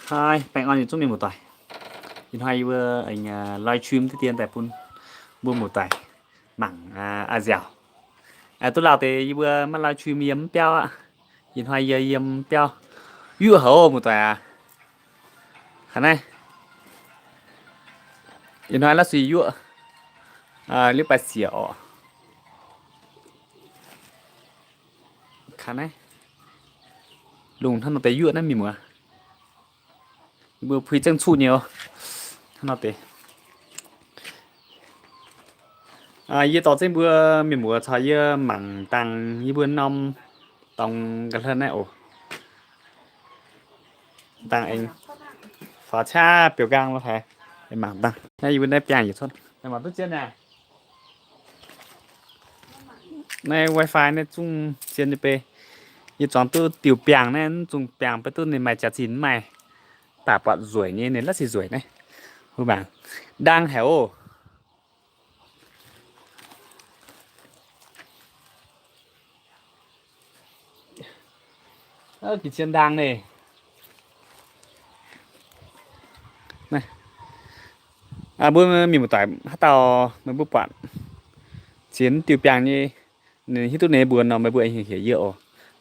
Haaix, baengh orn yietc zungv mienh muoz-doic. Ih hnoi yie mbuo aengx live stream diqv dien daaih bun mbuo muoz-doic mangc a'nziaauc. Duqv lauh deix yie mbuo maiv live stream yiem mv biauv aqv. Ih hnoi yie yiem biauv yuoqv haic oc muoz-doic aac. Haaix naaiv, ih hnoi la'sic yuoqv liuz baaix siec orqc. Kaaix naaiv, lungh hnangv nor deix yuoqv naaiv mienh muoz. Yie mbuo puix zengv cuqv nyei oc. Hnangv nor deix. Yie dorh zengv mbuo mienh muoz caux yie mangc dangh yie mbuo norm dorngx ga'hlen naaiv oc. Dangh aengx faaux qaqv biouv nqaang lo haic. Mangc dangh naaiv yie mbuo naaiv biangh yietc cuotv. Mangc duqv zien aqv. Naaiv wifi naaiv zungv zien nyei bei. Yie zuangx duqv diuh biangh naaiv, mv zungh biangh beiv duqv ninh maaih jaax-zinh mv maaih. Daaih buatc nzueic nyei, ninh la'sic nzueic naaiv. Mbuo mangc, ndaang haic oc. Ga'zien ndaang naaiv. Mbuo mienh muoz-doic haaix dauh meih mbuo buatc ziex diuh biangh nyei, hiuv duqv ninh mbuox nor meih mbuo aengx heuc yie oc.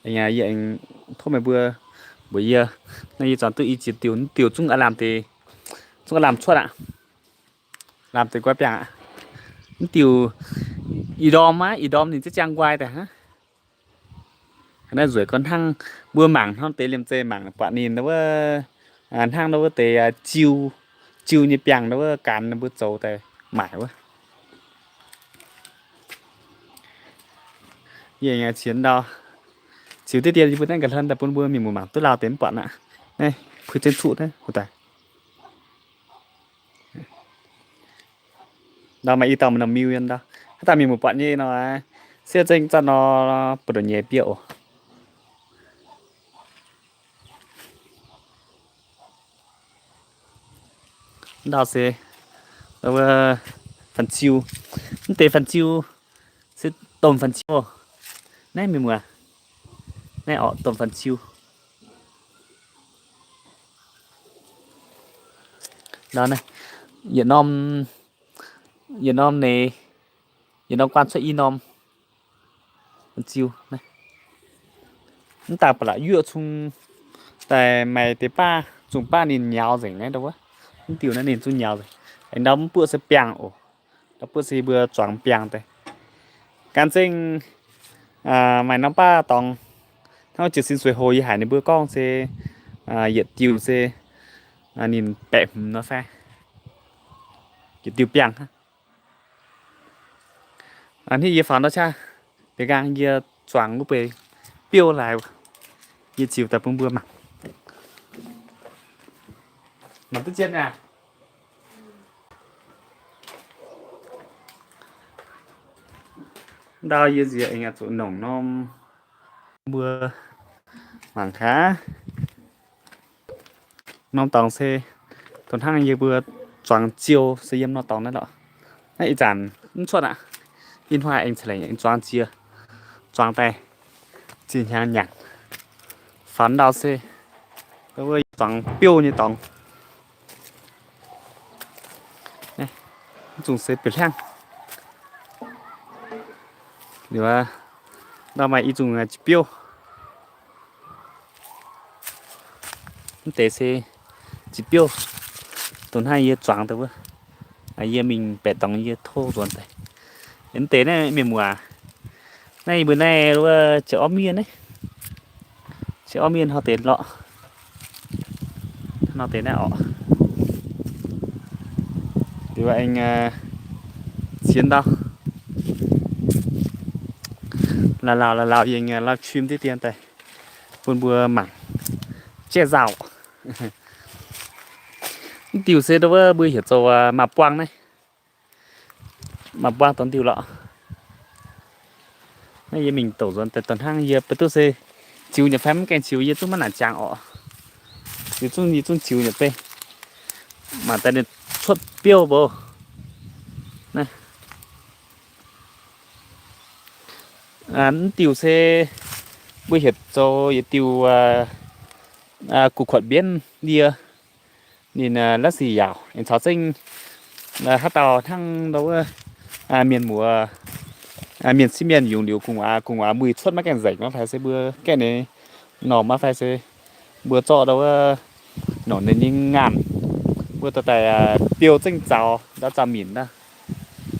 Yie aengx tov meih mbuo mbuox yie. Naaiv yie zuangx duqv i ziex diuh, diuh zungv aav lamh deix, zungv aav lamh cuotv aqv. Lamh deix nqoi biangh aqv. Mv diuh ih ndorm aqv, ih ndorm ninh ziex ziangh nqoi daaih hnangv. Naaiv nzueic gorngv hnangv mbuo mangc hnangv deix liemh zeih mangc buatc ninh wuov, hnangv wuov deix jiu, jiu nyei biangh wuov, gan ninh mbuo zoux daaih maaic wuov. Yie aengx qiemx ndau ziux diqv dien yie mbuo naaiv ga'hlen daaih bun mbuo mienh muoz mangc duqv lauh deix mv buatc aqv. Naaiv puix zengv cuqv naaiv huv daaih. Ndau maaih i dauh norm miu yiem ndau. Haaix dauh mienh muoz buatc nyei nor, siev zengv zatv nor, buoz-ndoqv nyei bieqc oc. Ndau se fan-ziu. Mv deix fan-ziu se domh fan-ziu. Naaiv mienh muoz, naaiv orqc domh fan-ziu. Ndau naaiv, yietc norm, yietc norm neix, yietc norm guaan cuotv i norm. Ziu naaiv, mv daaih ba'laqc yuoqv cung daaih maaih deix baav, zungh baav ninh nyaux nzengc naaiv ndau wuov. Mv diuh naaiv ninh zungv nyaux nzengc. Aengx ndau mv buoqv se biangh oc. Ndau buoqv se mbuo zuangx biangh daaih. Gan zengv maaih norm baav dorngx, hnangv jiez sin sueih hoc yie haiz ninh mbuo gorngv se yietc diuh se ninh baeqc hmz nor fai yietc diuh biangh hnangv. Hnangv yie faaux ndau qaqv, deix nqaang yie zuangx wuov beiv biouv laaix, yie ziux daaih bun mbuo mangc. Mangc duqv zien aqv. Ndau yie nziex aengx zuqc nongc norm mbuo mangc gaax. Norm dorngx se dongh hnangv yie mbuo zuangx ziou se yiem norm dorngx naaiv lorqc. Naaiv ih zanc mv cuotv aqv. Ih hnoi aengx ca'lengc aengx zuangx jiex, zuangx daaih ziex hnyangx nyanc. Faaux ndau se wuov zuangx biouv nyei dorngx. Mv zungh se bieqc hliangv. Liuz ndau maaih i zungh jiex biouv. Mv deix se jiex biouv, dongh hnangv yie zuangx daaih wuov. Yie mingh baeqc dorngx yie tov nzuonx daaih. Mv deix naaiv mienh muoz, naaiv yie mbuo naaiv wuov jiex orv mienh naaiv, jiex orv mienh hnoi deix lorqc. Hnoi deix naaiv orqc. Liuz aengx ziex ndau. Laaix lauh laaix lauh yie aengx live stream diqv dien daaih bun mbuo mangc jaiv nzauh. Mv diuh se ndau wuov mbuo heuc zoux maaz-buang naaiv. Maaz-buang dongh diuh lorqc. Naaiv yie mingh douc nzuonx daaih dongh hnangv yie beiv duqv se ziux nyei fai mv gaengh ziux yie zungv maiv naaic jangx orqc. Yie zungv, yie zungv ziux nyei bei. Mangc daaih ninh cuotv biouv mbuo. Mv diuh se mbuo heuc zoux yietc diuh gu'kuotv mbienv ndie. ninh la'sic yaauc. Aengx caux zengv haaix dauh hnangv ndau wuov mienh muoz, mienh sieqv mienh yungz liuz gu'nguaaz, gu'nguaaz muih cuotv maiv gaengh nzengc nor, fai se mbuo gaeqv ninh normh aqv, fai se mbuo zorqv ndau wuov nongc ninh nyei ngaanh, mbuo dorh daaih biou zengv zaux ndau zaux minc,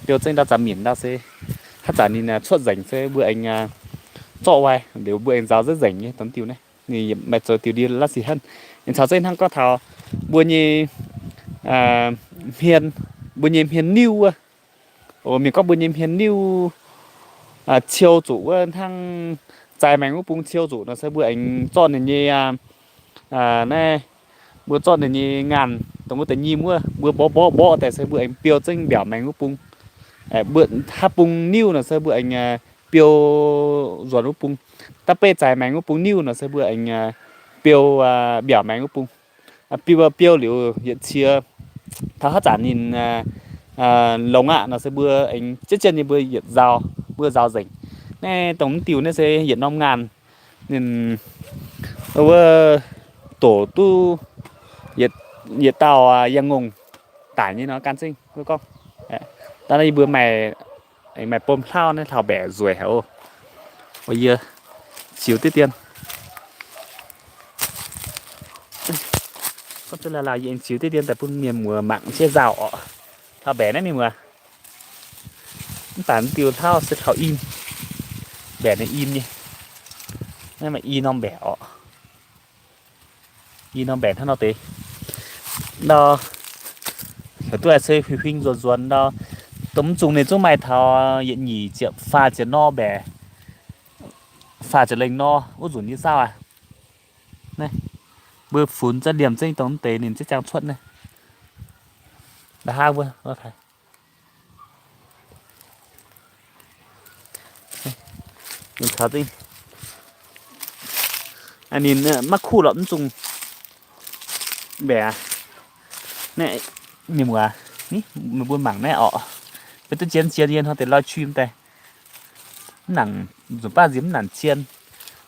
biou zengv ndau zaux minc ndau se haaix zanc ninh cuotv nzengc se mbuo aengx zorqv wai liuz mbuo aengx nzaaux nzengc nyei dongh diuh naaiv. Ninh maaih zoux diuh ndie la'sic henv. Aengx caux zengv hnangv gorngv taux mbuo nyei hmien, mbuo nyei hmien niuv wuov. Mienh gorngv mbuo nyei hmien niuv ciou zuqc wuov hnangv zaaix maengx wuov bung ciou zuqc nor se mbuo aengx zorqv ninh nyei naaiv, mbuo zorqv ninh nyei ngaanh dongh wuov deix nyim wuov, mbuo mborqv mborqv mborqv daaih se mbuo aengx biou zengv mbiaauc maengx wuov bung. Mbuo haav bung niuv nor se mbuo aengx biou nzuonx wuov bung. Da'beiv zaaix maengx wuov bung niuv nor se mbuo aengx biou mbiaauc maengx wuov bung. Biou, biou liuz yietc qiex taux haav zanc ninh longx aqv nor se mbuo aengx jienv jienv nyei mbuo yietc nzaaux, mbuo nzaaux nzengc. Naaiv dongh mv diuh naaiv se yietc norm ngaanh ninh wuov doqc duqv yietc dauh yangh ngongh daic nyei nor gan zengv wuov gorngv. Daaih naaiv yie mbuo maaih, maaih bom hlauv naaiv hlauv-mbaeqc nzueic haic oc. Yie ziux diqv dien, gorngv duqv lauh lauh yie aengx ziux diqv dien daaih bun mienh muoz mangc jienv nzauh orqc. Hlauv-mbaeqc naaiv mienh muoz, mv baac mv diuh hlauv se hlauv-im, mbaeqc naaiv im nyei. Naaiv maaih i norm mbaeqc orqc. I norm mbaeqc hnangv nor deix. Nor heuc duqv se huing huing nzuonx nzuonx nor, dongh mv zungh ninh zungv maaih taux yietc nyeic ziepc faah ziepc nor mbaeqc, faah ziepc lengh nor wuov nzunc nyei sauv aqv. Naaiv mbuo funx za'liemh zengv dongh mv deix ninh za'jangx cuotv naaiv. La'haav wuov, ninh maiv kuv lorqc mv zungh mbaeqc. Naaiv mienh muoz, meih mbuo mangc naaiv orqc. Mbuo duqv zien zien yie hnoi deix live stream daaih. Mv nangc, nzunc baav nziex mv nangc zien,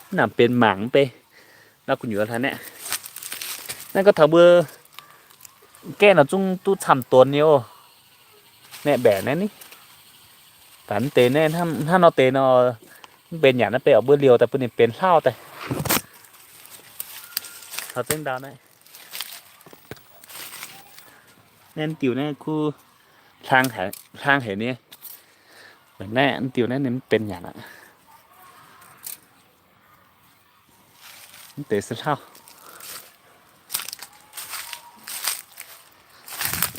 mv nangc benx mangc mv bei. Nor gu'nyuoz hlaax naeqv. Naaiv gorngv taux mbuo gaeqv nor zungv duqv camv donx nyei oc. Naeqv mbaeqc naaiv ni. Baac mv deix naaiv hnangv nor deix nor, mv benx nyanc naaiv bei oc, mbuo liouh daaih bun ninh benx hlauv daaih. Taux zengv ndau naaiv. Naaiv diuh naaiv kuv hlang haic nyei. Naaiv diuh naaiv ninh mv benx nyanc aqv. Mv deix se hlauv.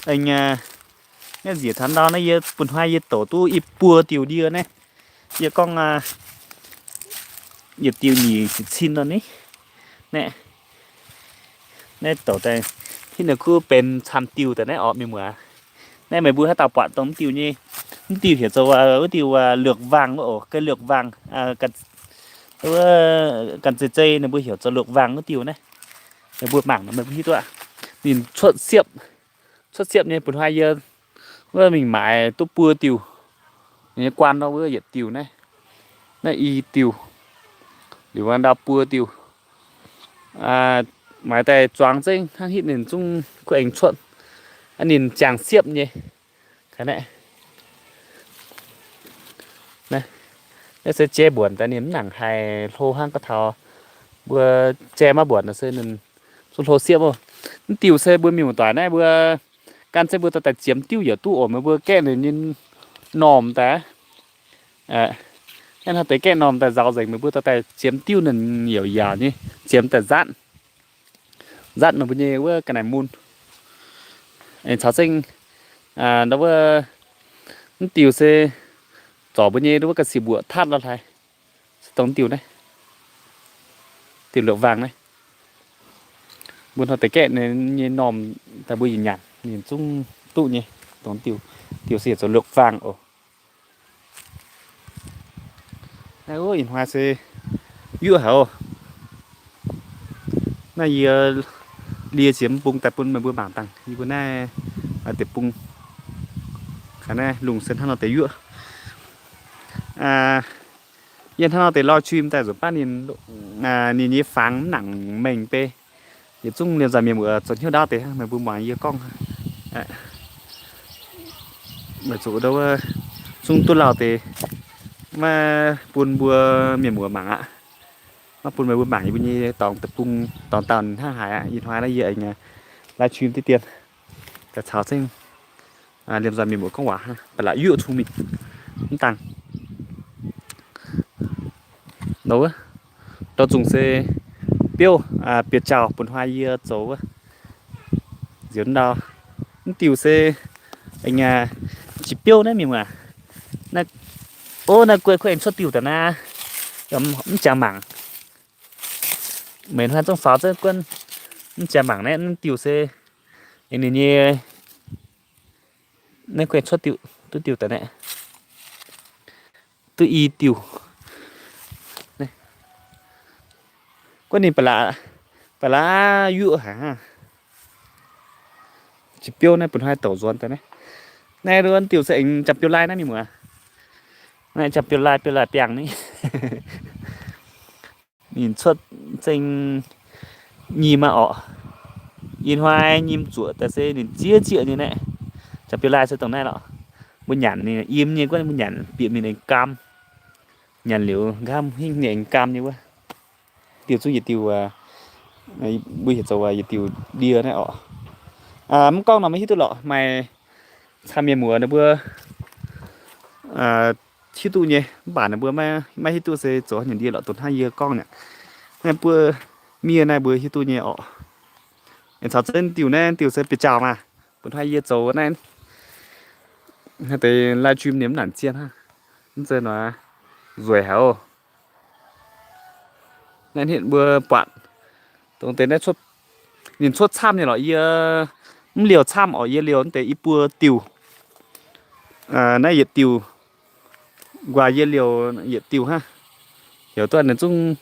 Aengx, naaiv nziex taux ndau naaiv yie bun hnoi yie douc duqv i buo diuh ndie naaiv. Yie gorngv yietc diuh nyic sic cin nor ni. Naaiv, naaiv douc daaih hitv naaiv kuv benx camv diuh daaih naaiv orqc mienh muoz. Naaiv meih mbuo haaix dauh buatc dongh mv diuh nyei, mv diuh heuc zoux wuov diuh lược vàng oc, cây lược vàng. Ganh zeiz zeiz ninh mbuo heuc zoux lược vàng wuov diuh naaiv. Meih mbuo mangc nor meih mbuo hiuv duqv. Ninh cuotv siepv, cuotv siepv nyei bun hnoi yie wuov mingh maaiz duqv buo diuh. Ninh nyei guaan nor wuov yietc diuh naaiv, naaiv i diuh, liuz ndau buo diuh. Maaiz daaih zuangx zengv hnangv hitv ninh zungv kuv aengx cuotv. Ninh ziangh siepv nyei. Naaiv se jai mbuonc daaih ninh mv nangc haiz hlo hnangv gorngv taux mbuo jai maiv mbuonc nor se ninh zungv hlo siepv oc. Mv diuh se mbuo mingh muoz-doic naaiv mbuo gan se mbuo dorh daaih ziemx diuv yaac duqv oc, meih mbuo gaeqv ninh nyei normh daaih. Naaiv hnangv deix gaeqv normh daaih nzaaux nzengc, meih mbuo dorh daaih ziemx diuv ninh yaac yaauc nyei, ziemx daaih nzatv, nzatv meih mbuo nyei wuov ga'naaiv mun. Aengx caux zengv ndau wuov mv diuh se zorc mbuo nyei wuov ga'sie mbuoqc tatv lorh hlaaix. Se dongh diuh naaiv, diuh lược vàng naaiv. Mbuo hnoi deix gaeqv ninh nyei normh daaih mbuo yietc nyanc ninh zungv duqv nyei. Dongh diuh, diuh se heuc zoux lược vàng oc. Naaiv ih hnoi se yuoqv haic oc. Naaiv yie lie ziex bung daaih bun meih mbuo mangc dangh. Yie mbuo naaiv deix bung, naaiv lungh se hnangv nor deix yuoqv. Yie hnangv nor deix live stream daaih nzunc baav ninh, ninh nyei fangx mv nangc mengh bei. Yietc zungv liemh nzaanc mienh muoz zoux hnyouv ndaauv deix hnangv, meih mbuo muangx yie gorngv. Weic zuqc ndau wuov zungv duqv lauh deix, maiv bun mbuo mienh muoz mangc aqv. Maiv bun meih mbuo mangc yie mbuo nyei dorngx deic-bung dorngx dauh hnangv haaix aqv. Ih hnoi naaiv yie aengx live stream diqv dien daaih caux zengv liemh nzaanc mienh muoz gorngv waac hnangv, ba'laqc yuoqv cun mingh. Mv dangh ndau wuov, ndau zungh se biouv, biouv jauh bun hnoi yie zoux wuov. Nziouv ndau, mv diuh se aengx jiex biouv naaiv mienh muoz. Ov, naaiv guei kuv aengx cuotv diuh daaih naaiv, mv jangx mangc. Meih hnoi zungv faaux zengv guonv, mv jangx mangc naaiv, mv diuh se aengx ninh nyei, naaiv guei cuotv diuh, duqv diuh daaih naaiv, duqv i diuh. Guonv ninh ba'laqc, ba'laqc yuoqv haic. Jiex biouv naaiv bun hnoi douc nzuonx daaih naaiv. Naaiv wuov diuh se aengx jangx biouv lai naaiv mienh muoz. Naaiv jangx biouv lai, biouv lai biangh ni. Ninh cuotv zengv nyim aqv orqc. Ih hnoi nyim zuoqc daaih se ninh zieqv zieqv nyei naaiv. Jangx biouv lai se dongh naaiv lorqc. Mbuo nyanc ninh yiem nyei, guonv mbuo nyanc bieqc mingh aengx gaam. Nyanc liuz nqamv hingv ninh aengx gaam nyei wuov. Diuh zungv yietc diuh, mbuo heuc zoux yietc diuh ndie naaiv orqc. Mv gorngv nor maiv hiuv duqv lorqc, maaih camv mienh muoz ninh mbuo hiuv duqv nyei, mv baac ninh mbuo maiv hiuv duqv se zoux haaix nyungc ndie lorqc, dongh hnangv yie gorngv nyei. Naaiv mbuo miev naaiv mbuo hiuv duqv nyei orqc. Aengx caux zengv diuh naaiv, diuh se biauv-jauh maah, bun hnoi yie zoux naaiv. Naaiv deix live stream ninh mv nangc zien hnangv. Mv zeiz nor, nzueic haic oc. Naaiv hitv mbuo buatc dongh deix naaiv, ninh cuotv camv nyei lorqc, yie mv liouh camv orqc, yie liouh naaiv deix i buo diuh. Naaiv yietc diuh, nquaah yie liouh yietc diuh hnangv. Heuc duqv ninh zungv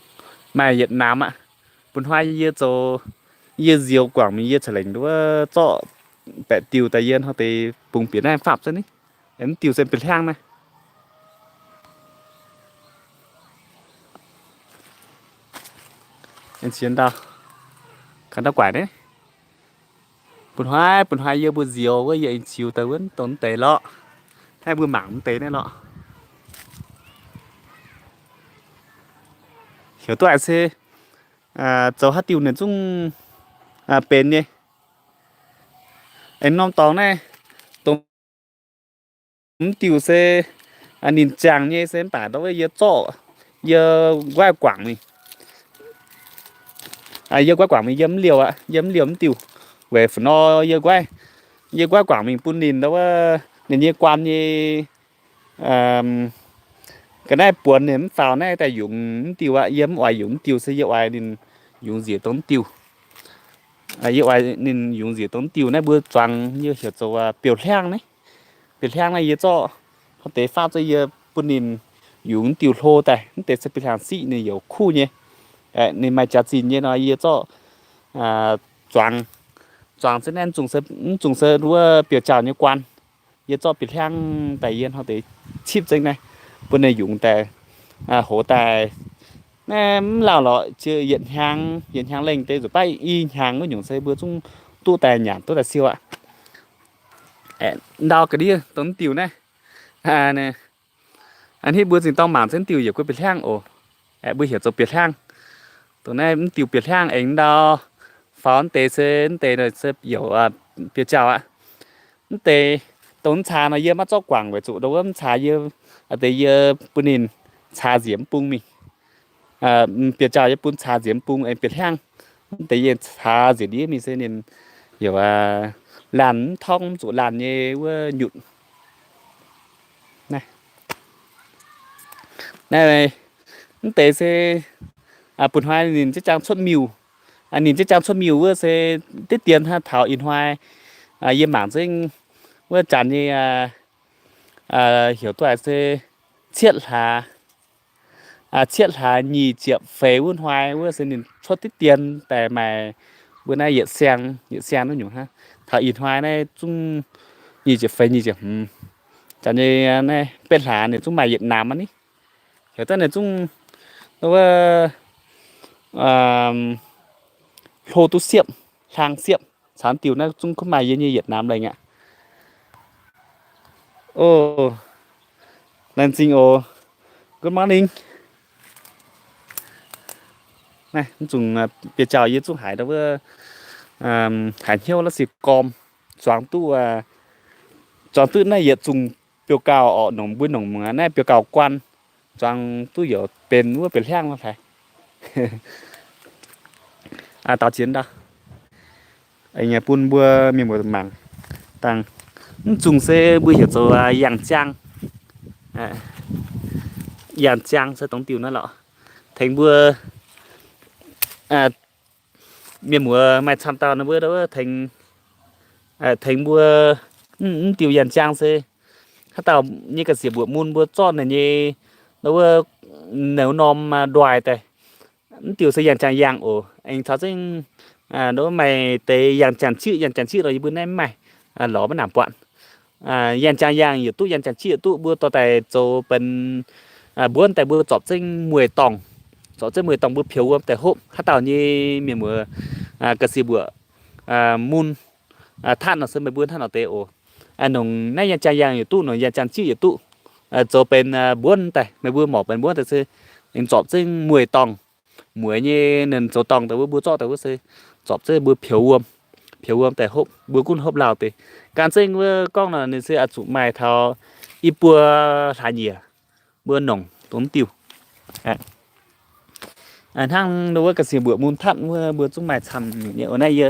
maaih yietc namx aqv. Bun hnoi yie zoux, yie nzioux guangc mingh yie ca'lengc nduov zorqv baeqc diuh daaih yie hnoi deix bungx bieqc naaiv faapv zengv ni. Mv diuh se bieqc hliangv naaiv. Aengx ziex ndau, kaux ndau guaaic naaiv. Bun hnoi, bun hnoi yie mbuo nzioux wuov yie aengx ziux daaih wuov dongh mv deix lorqc. Naaiv mbuo mangc mv deix naaiv lorqc. Heuc duqv aqv se zoux haaix diuh ninh zungv benx nyei. Aengx norm dorngx naaiv, dongh mv diuh se ninh ziangh nyei se mv baac ndau wuov yie zorqv, yie nqoiv guangc mingh. Yie nqoiv guangc mingh yie mv liouh aqv, yie mv liouh mv diuh. Weic fu'nor yie nqoiv, yie nqoiv guangc mingh bun ninh ndau wuov ninh nyei guaan nyei ga'naaiv buonc ninh mv faaux naaiv daaih yungz mv diuh aqv. Yie mv oix yungz mv diuh se yie oix ninh yungz nziex dongh mv diuh. Yie oix ninh yungz nziex dongh mv diuh naaiv mbuo zuangx yie heuc zoux biouv hliangv naaiv. Biouv hliangv naaiv yie zorqv hnoi deix faapv zengv yie bun ninh yungz mv diuh hlo daaih, mv deix se biouv hliangv siqv ninh youc kuv nyei. Ninh maaih jaax-zinh nyei nor yie zorqv zuangx, zuangx zengv naaiv, mv zungh se wuov biouv-jauh nyei guaan. Yie zorqv biouv hliangv daaih yie hnoi deix cipv zengv naaiv bun ninh yungz daaih, hoz daaih. Naaiv mv lauh lorqc, ziouc yietc hnyangx, yietc hnyangx lengh deix nzuqc baav i hnyangx wuov nyungc se mbuo zungv duqv daaih nyanc duqv daaih siou aqv. Ndau ga'ndiev dongh mv diuh naaiv, hitv mbuo zingh dorng mangc zengv diuh yietc guei biouv hliangv oc. Mbuo heuc zoux biouv hliangv. Dongh naaiv mv diuh biouv hliangv aengx ndau faaux mv deix se mv deix se youc biouv-jauh aqv. Mv deix dongh mv caax nor yie maiv zorqv guangc weic zuqc ndau wuov mv caax yie, deix yie bun ninh caax nziex mv bung mingh. Biouv-jauh yie bun caax nziex mv bung aengx biouv hliangv. Mv deix yie caax nziex ndiev mingh se ninh youc laanh mv torngv mv zuqc laanh nyei wuov nyutc. Naaiv mv deix se bun hnoi ninh jienv jaang cuotv miuh. Ninh jienv jaang cuotv miuh wuov se diqv dien hnangv taux ih hnoi yie mangc zengv wuov janx nyei heuc duqv se cietv hlaax, cietv hlaax nyic ziepc feix wuov hnoi wuov se ninh cuotv diqv dien daaih maaih mbuo naaiv yietc siang, yietc siang wuov nyungc hnangv. Taux ih hnoi naaiv zungv nyic ziepc feix nyic ziepc hmz. Janx nyei naaiv betv hlaax ninh zungv maaih yietc namx aqv ni. Heuc duqv ninh zungv wuov hlo duqv siepv, hlang siepv. Caux diuh naaiv zungv kuv maaih yie nyei yietc namx lengh aqv. Oh, laengz zingh oc. Good morning. Naaiv zungv bieqc jauh yie zungv haiz wuov, haiz hnyouv la'sic gorm, zuangx duqv, zuangx duqv naaiv yietc zungh biouv-gauh orqc, nongc mbuo nongc naaiv biouv-gauh guaan, zuangx duqv youc benx wuov benx hliangv lorh haic. Daaux jiex ndau, bun mbuo mienh muoz mangc dangh. Mv zungh se mbuo heuc zoux yangh ziang. Yangh ziang se dongh diuh naaiv lorqc. Tengx mbuo mienh muoz maaih camv dauh nor mbuo tengx, tengx mbuo mv diuh yangh ziang se haaix dauh nyei ga'sie mbuoqc mun mbuo zorqv ninh nyei, wuov, ninh norm ndoih daaih. Mv diuh se yangh ziang yangh oc. Aengx caux zengv maaih deix yangh ziang zieqv, yangh ziang zieqv nor yie mbuo naaiv mv maaih, lorz maiv nangc buatc. Yangh ziang yangh yietc duqv, yangh ziang zieqv yietc duqv, mbuo dorh daaih zoux benx mbuonv daaih mbuo zorpc zengv mueiz dorngh. Zorpc zengv mueiz dorngh mbuo peux wuom daaih hopv. Haaix dauh nyei mienh muoz ga'sie mbuoqc mun tatv nor se meih mbuo hnangv nor deix oc. Nongc naaiv yangh ziang yangh yietc duqv, nongc yangh ziang zieqv yietc duqv, zoux benx mbuonv daaih, meih mbuo morc benx mbuonv daaih se aengx zorpc zengv mueiz dorngh. Mueiz nyei ninh zoux dorngh daaih wuov, mbuo zorqv daaih wuov se zorpc zengv mbuo peux wuom, peux wuom daaih hopv, mbuo gunv hopv lauh deix. Gan zengv wuov gorngv nor ninh se oix zuqc maaih taux i buo hlaax nyieqc mbuo nongc dongh diuh. Hnangv wuov ga'sie mbuoqc mun tatv wuov mbuo zungv maaih camv nyei. Naaiv yie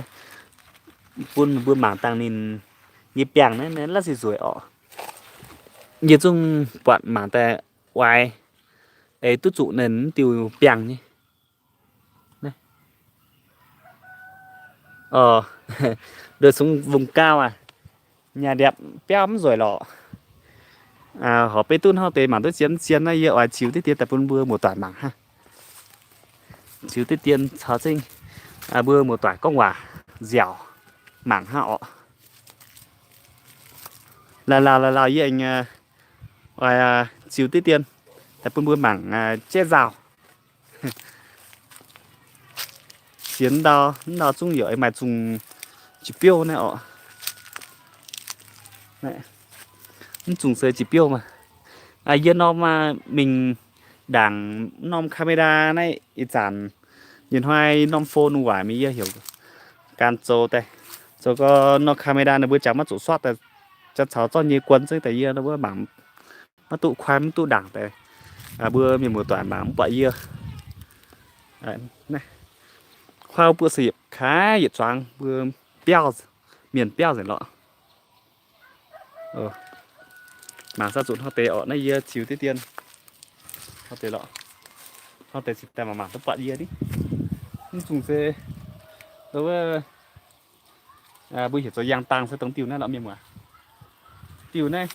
bun mbuo mangc dangh ninh nyei biangh naaiv, naaiv la'sic nzueic orqc. Yie zungv buatc mangc daaih oix eix duqv zuqc ninh mv diuh biangh nyei. Nduov sungv vung gauh aqv, nyaah ndiapc biauv mv nzueic lorqc. Horpc beiv duqv hnangv deix mangc duqv zien zien naaiv yie oix ziux diqv dien daaih bun mbuo muoz-doic mangc hnangv. Ziux diqv dien caux zengv mbuo muoz-doic gorngv waac nziaauc mangc hnangv orqc. Laaix lauh laaix lauh yie aengx oix ziux diqv dien daaih bun mbuo mangc jaiv nzauh. Sienx ndau, ndau zungv yaac maaih zungh jiex biouv naaiv orqc. Mv zungh se jiex biouv maah. Yie norm mingh ndaangc norm camera naaiv ih zanc, yie hnoi norm phone waaic mingh yie heuc gan zoux daaih. Zoux gau norm camera ninh mbuo jangx maiv zuqc suotv daaih, jangx caux zorqv nyei guon zengv daaih yie wuov mangc maiv duqv kuaaiv mv duqv ndaangc daaih. Mbuo mienh muoz-doic mangc mv buatc yie. Huaav buoqv se yietc kaaix yietc zuangx mbuo biauv, mienh biauv nzengc lorqc. Mangc saah zuqc hnangv deix orqc. Naaiv yie ziux diqv dien hnangv deix lorqc. Hnangv deix cingx daaih mangc mangc duqv buatc yie ni. Mv zungh se wuov mbuo heuc zoux yangh dang se dongh diuh naaiv lorqc mienh muoz. Diuh naaiv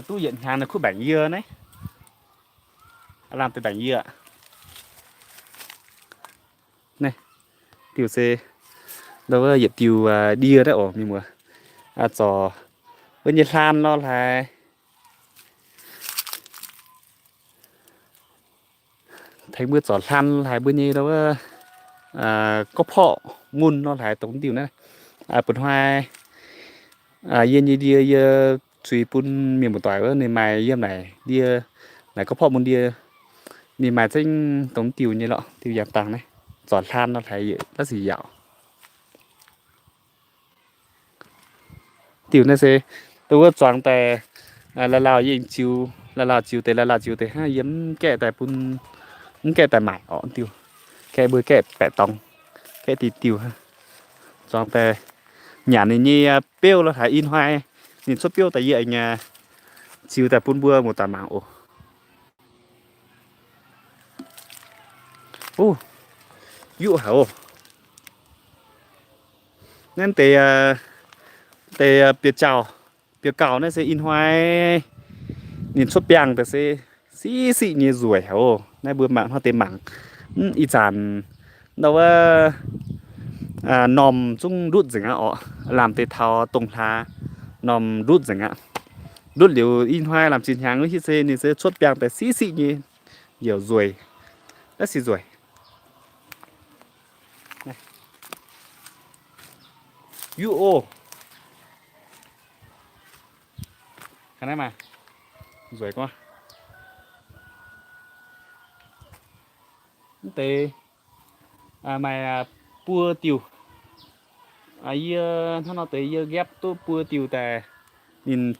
duqv yietc hnyangx naaiv kuv mbaengc yie naaiv. Lamh deix mbaengc yie. Naaiv diuh se wuov yietc diuh ndie naaiv oc mienh muoz. Zorc wuov nyei hlaan lorh haaix. Tengx mbuo zorc hlaan haaix mbuo nyei wuov gorqv-porqv mun nor haaix dongh diuh naaiv. Bun hnoi yie nyei ndie yie zuiz bun mienh muoz-doic wuov ninh maaih yiem naaic ndie, naaic gorqv-porqv mun ndie, ninh maaih zengv dongh diuh nyei lorqc, diuh yangh dangh naaiv. Zorc hlaan nor haaix yietc la'sic yaauc. Diuh naaiv se dongh wuov zuangx daaih, lauh lauh yie aengx ziux, lauh lauh ziux deix, lauh lauh ziux deix hnangv, yie mv gaeqv daaih bun, mv gaeqv daaih maaic orqc diuh. Gaeqv mbuo gaeqv baeqc dorngx, gaeqv diuh diuh hnangv. Zuangx daaih nyanc ninh nyei beuv lo haaix, ih hnoi ninh cuotv beuv daaih yie aengx ziux daaih bun mbuo muoz-doic mangc oc. Yuqv haic oc. Naaiv deix, deix biauv-gauh, biauv-gauh naaiv se ih hnoi ninh cuotv biangh daaih se siqv siqv nyei nzueic haic oc. Naaiv mbuo mangc hnangv deix mangc. Ih zanc ndau wuov normh zungv ndutv nzengc aqv orqc. Lamh deix taux dongh hlaax normh ndutv nzengc aqv. Ndutv liuz ih hnoi lamh zinh hnyangx wuov hitv se ninh se cuotv biangh daaih siqv siqv nyei youc nzueic, la'sic nzueic. Yuoqv oc. Hnangv naaiv maah. Nzueic gu'nyuoz. Mv deix maaih buo diuh. Yie hnangv nor deix yie nqaapv duqv buo diuh daaih. Ninh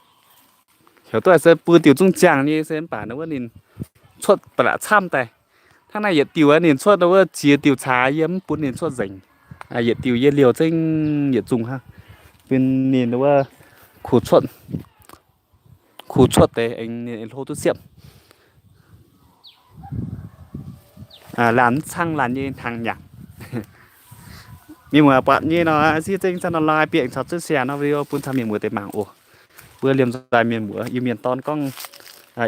heuc duqv se buo diuh zungv ziangh nyei se mv baac wuov ninh cuotv ba'laqc camv daaih. Hnangv naaiv yietc diuh ninh cuotv wuov ziex diuh caax yie mv bun ninh cuotv nzengc. Yietc diuh yie liouh zengv yietc zungh hnangv. Bun ninh wuov kuh cuotv, kuh cuotv deix aengx ninh hlo duqv siepv. Laanh mv cangv laanh nyei hnaangx nyanc. Mienh muoz buatc nyei nor, siev zengv caux nor like bieqc caux zengv share nor video bun caux mienh muoz deix mangc oc. Mbuo liemh nzoih mienh muoz Iu-Mienh dorn gorngv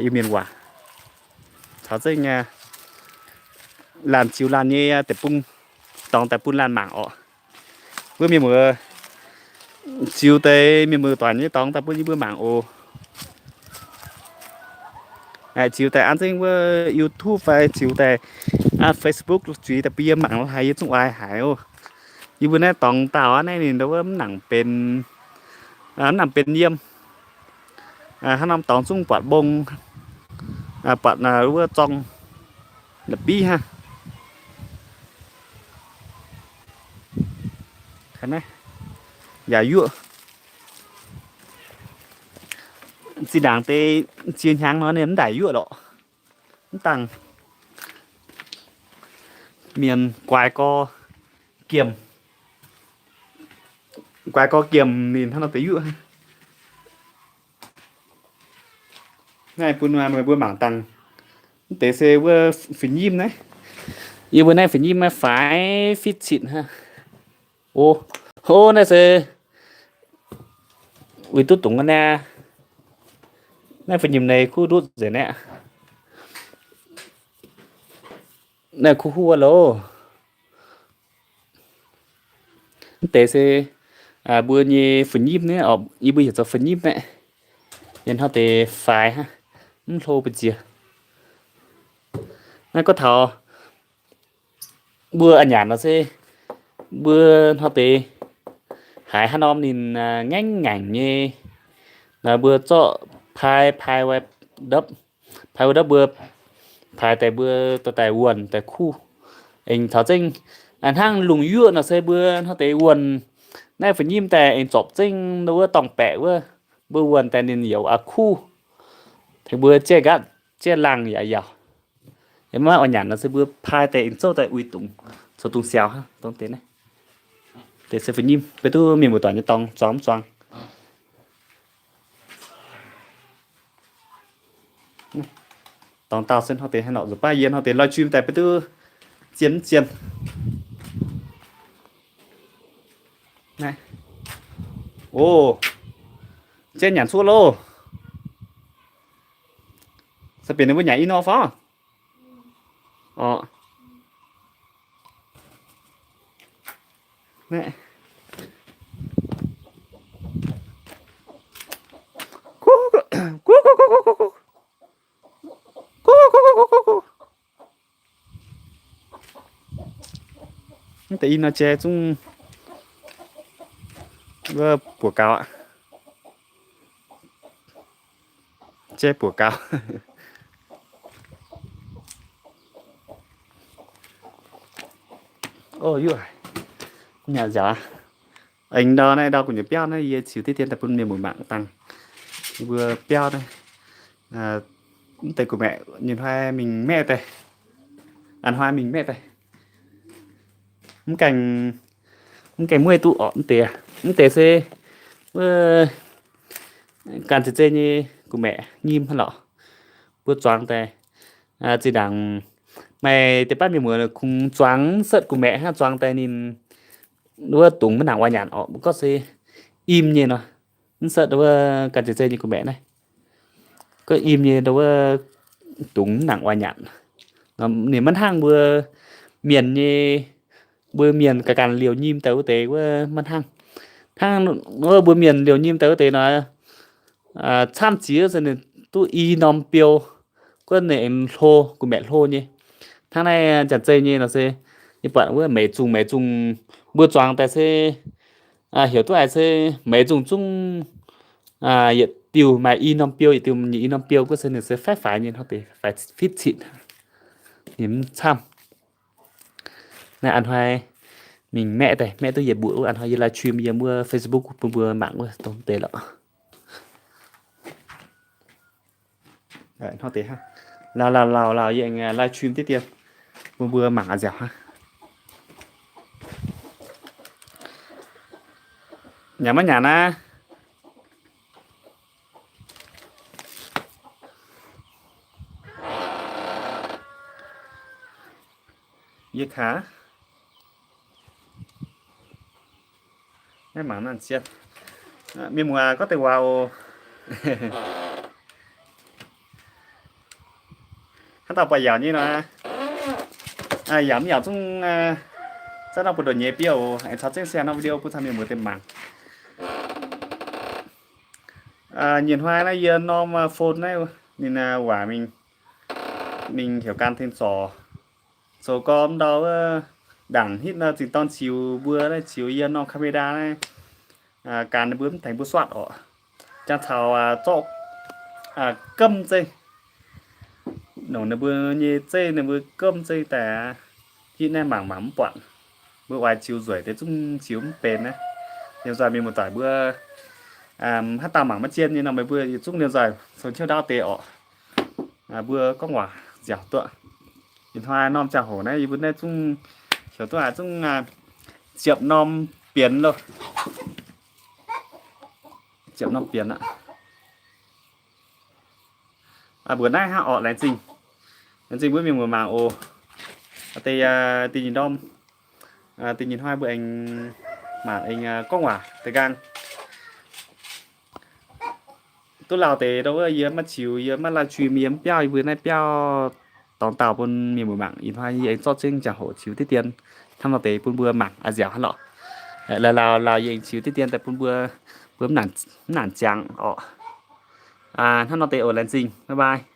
Iu-Mienh waac. Caux zengv laanh ziux laanh nyei deic-bung dorngx daaih bun laanh mangc oc. Mbuo mienh muoz ziux deix mienh muoz doic nyei dorngx daaih bun yie mbuo mangc oc. Ziux daaih an zengv wuov YouTube fai ziux daaih Facebook zuiz daaih bun yie mangc lorz haaix yie zungv oix haiz oc. Yie mbuo naaiv dorngx dauh aqv naaiv ninh wuov mv nangc benx, mv nangc benx yiem. Hnangv norm dorngx zungv buatc mbong, buatc wuov zorng la'bieiv hnangv. Yaac yuoqv. Zinh ndaangc deix ziex hnyangx nor ninh mv ndaaic yuoqv lorqc. Mv dangh mienh guaix gorx giemh, guaix gorx giemh ninh hnangv nor deix yuoqv. Naaiv bun meih mbuo mangc dangh. Mv deix se wuov fih nyimv naaiv. Yie mbuo naaiv fih nyimv naaiv faix fitv citv hnangv. O, o, naaiv se uix duqv dungx aqv naaiv. Naaiv fih nyimv naaiv kuv ndutv nzengc aqv. Naaiv kuv huv loh. Mv deix se mbuo nyei fih nyimv naaiv, yie mbuo heuc zoux fih nyimv naaiv. Yie hnangv deix faix hnangv, mv hlo mbu'ziex. Naaiv gorngv taux mbuo a'nyanc nor se mbuo hnangv deix haiz haaix norm ninh ngaengv ngaengc nyei, mbuo zorqv pai, pai ndopv, pai ndopv mbuo pai daaih mbuo dorh daaih wuonh daaih kuv. Aengx caux zengv hnangv lungh yuoqv nor se mbuo hnangv deix wuonh naaiv fih nyimv daaih aengx zorpc zengv wuov dorngh baeqc wuov, mbuo wuonh daaih ninh youz aqv kuv. Tengx mbuo jaiv nqaatv jaiv laangh yaac yaauc. Maiv oix nyanc nor se mbuo pai daaih aengx zouv daaih uix dungz, zoux dungz siaaux hnangv dongh deix naaiv. Deix se fih nyimv beiv duqv mienh muoz-doic nyei dorngx zuangx mv zuangx. Dorngx dauh se hnangv deix haaix nor nzuqc baav yie hnangv deix live stream daaih beiv duqv zien mv zien. O, jaiv nyanc cuotv loh. Se benx ninh mbuo nyanc i nor fai? Orqc. Mv deix i nor jai zungv wuov buoz gaux aqv. Jai buoz gaux. O, yuoqv. Nyanc nziaauc aqv. Aengx ndau naaiv ndau gu'nyuoz biauv naaiv yie ziux diqv dien daaih bun mienh muoz mangc dangh. Yie mbuo biauv naaiv, mv deix gu'maeqc nyei hnoi mingh maeqv daaih. A'hnoi mingh maeqv daaih. Mv gaengh, mv gaengh mueiz duqv orqc mv deix. Mv deix se wuov ganh zeiz zeiv nyei gu'maeqc nyim hnangv lorqc. Mbuo zuangx daaih, zinh ndaangc maaih deix baav mienh muoz kungx zuangx mv setv gu'maeqc hnangv, zuangx daaih ninh wuov dungz maiv nangc oix nyanc orqc, mbuo gorngv se im nyei nor. Mv setv wuov ganh zeiz zeiv nyei gu'maeqc naaiv, gorngv im nyei wuov dungz mv nangc oix nyanc. Ninh maiv hnangv mbuo, mienh nyei, mbuo mienh ganh ganh liouc nyim daaih wuov deix wuov maiv hnangv. Hnangv wuov mbuo mienh liouc nyim daaih wuov deix nor, camv ziex se ninh duqv i norm biou, gorngv ninh aengx hlo, gu'maeqc hlo nyei. Hnangv naaiv janx-zei nyei nor se, yie buatc wuov meic zungh meic zungh mbuo zuangx daaih se Heuc duqv haiz se meix nzungh zungv yietc diuh maaih i norm biou, yietc diuh nyei i norm biou, guov se ninh se faix-faix nyei hnangv deix, faix fitv citv, ninh mv camv. Naaiv a'hnoi mingh maeqv daaih, maeqv duqv yietc mbuoqc wuov, a'hnoi yie live stream yiem wuov Facebook bun mbuo mangc wuov dongh deix lorqc. Hnangv deix hnangv. Lauh lauh lauh lauh, yie aengx live stream diqv dien bun mbuo mangc a'nziaauc hnangv. Nyanc maiv nyanc naaiv? Yie kaax. Naaiv mangc naaiv sieqv. Mienh muoz gorngv deix waac oc. Hnangv dauh buatc yaauc nyei nor, yaauc mv yaauc zungv zanv nor bun ndoqc nyei biouv oc. Aengx caux zengv share norm video bun caux mienh muoz deix mangc. Nyei hnoi naaiv yie norm phone naaiv ninh waac mingh, mingh heuc gan tengx zorc. Zoux gormx ndau wuov ndaangc hitv nor zinh dorn ziux mbuo naaiv, ziux yie norm camera naaiv, gan ninh mbuo mv tengx mbuo suatv orqc. Jangx caux zorqv gemv zeiv, nongc ninh mbuo nyei zeiv, ninh mbuo gemv zeiv daaih hitv naaiv mangc mangc mv buatc. Mbuo oix ziux nzueic deix zungv ziux mv benx naaiv. Liemh nzoih mienh muoz-doic mbuo haaix dauh mangc maiv zien nyei nor, meih mbuo yietc zungv liemh nzoih caux ciouv ndaauv deix orqc. Mbuo gorngv waac nziaauc duqv. Ih hnoi norm ziangh hoc naaiv yie mbuo naaiv zungv heuc duqv haiz zungv ziepc norm bienx loh. Ziepc norm bienx aqv. Mbuox naaiv hnangv orqc, laengz zingh. Laengz zingh mbuo mienh muoz mangc oc. Deix, deix nyei ndorm, deix nyei hnoi mbuo aengx mangc aengx gorngv waac deix nqaang. Duqv lauh deix ndau wuov yie maiv ziux, yie maiv live stream, yie mv biauv, yie mbuo naaiv biauv dorngx dauh bun mienh muoz mangc. Ih hnoi yie aengx zorqv zengv ziangh hoc ziux diqv dien hnangv nor deix bun mbuo mangc a'nziaauc hnangv lorqc. Lauh lauh lauh yie aengx ziux diqv dien daaih bun mbuo, mbuo mv nangc ziangx orqc. Hnangv nor deix oc, laengz zingh, bye bye.